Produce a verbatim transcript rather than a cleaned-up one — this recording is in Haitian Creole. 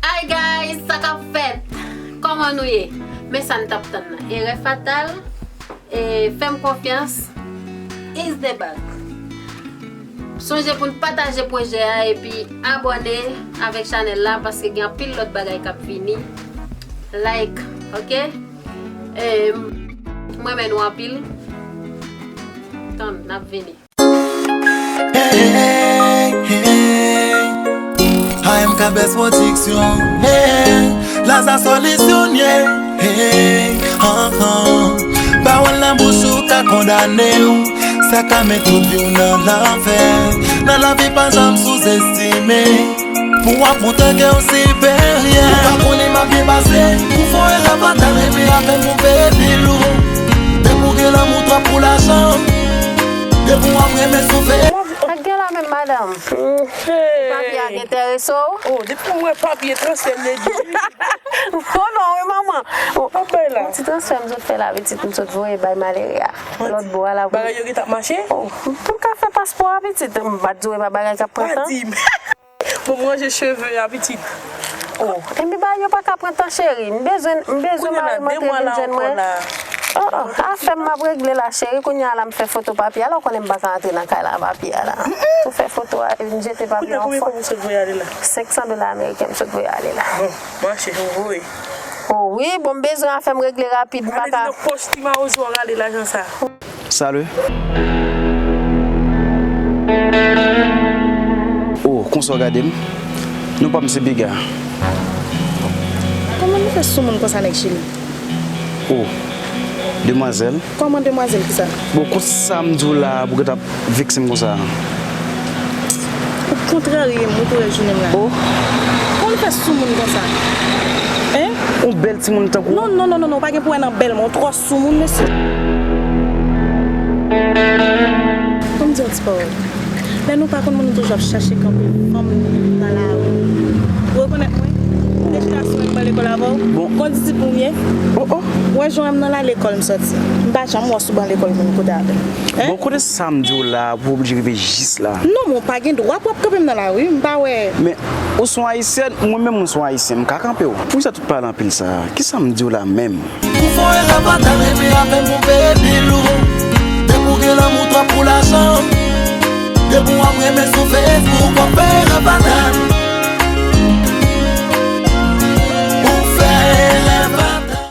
Hi guys, sa k ap fèt? Kòman nou ye? Men sa n t ap tann nan. Erè fatal, e fè m konfyans, is the bag. Sonje pou n pataje pwojè a epi abòne avèk chanèl la paske gen anpil lòt bagay k ap vini. Like, ok? E, m renmen nou anpil. Tann, n ap vini. Hey, hey, hey. A M K Best Production. Hey, Laza solisyon ye. Hey, ah, ah. Pawòl nan bouch ou ka kondane w. Sa ka met tout vi w nan lanfè. Nan lavi pa janm souzestime. Pou w ap montre ke w siperyè. Ou pa konnen m ap byen pase. Ou fè yon erè fatal, renmen avè m ou peye pi lou. Depi w gen lanmou twòp pou lajan. Depi w ap renmen soufri. Sa k gen la menm, madanm? Papye a k enterese w? Oh, depi m wè papye transfè m ledi. Oh non, wi, manman. Oh, Papye la. Yon ti transfè m sot fè la, pitit, m sot voye bay malere a. Lòt bò a la. Bagay yo gentan ap mache? Oh, pou m ka fè paspò a, pitit, m pa t di w e pa bagay k ap pran Pa tan. di m. Bon, m ranje cheve a, pitit. Oh, epi bagay yo pa ka pran tan, cheri. M bezwen, m bezwen Kounye a mari m de antre mwa vin la jwenn ankò mwen. La. Oh, oh, afè m m ap regle la, cheri. Kounye a la, m fè foto papye a. Alò, konnen m pa ka antre nan kay la, papye a la. Ou fè foto a, epi m jete papye Kounye a a konbyen anfò. Kòb ou sot voye ale la? Senk san dola ameriken m sot voye ale la. Bon, mache, m voye. Oh, wi, bon, m bezwen afè m regle rapid. M pa Ale li ka. Nan pòch ti mawozo a rale lajan sa. Salut. Oh, konsa w gade m? Non pa m se Piga. Kòman nou fè soumoun konsa, nèg Chili? Oh, demwazèl. Kòman demwazèl ki sa? Bon, konsa m di w la pou w t ap vekse m konsa. Ou kontrarye m, ou tou rès jounen m la. Oh, Kòman nou fè soumoun konsa? Hein? yon bèl timoun tankou. Non, non, non, non, non, pa gen pou wè nan bèl, mwen, ou twò soumoun, mesye. Ban m di yon ti pawòl. Lè nou pa konn moun, nou toujou ap chache kanpe fanm nan lari. Ou rekonèt mwen? Depi aswè m pral lekòl avè w. Bon. Kondisip ou m ye. Oh, oh. Wè jan m nan la lekòl m sòti. M pa janm wè w sou ban lekòl moun kote avè m. Hein? Bon, kote sa m di w la pou w oblije rive jis la? Non, men w pa gen dwa pou w ap kanpe m nan lari, m pa wè. Men, ou se yon ayisyèn, mwen menm mwen se yon ayisyen, m ka kanpe w. Poukisa tout pale anpil sa? Kisa m di w la menm? Ou fè yon erè fatal, renmen avè m ou peye pi lou. Depi w gen lanmou twòp pou lajan. Depi w ap renmen sou Facebook, w ap fè erè fatal.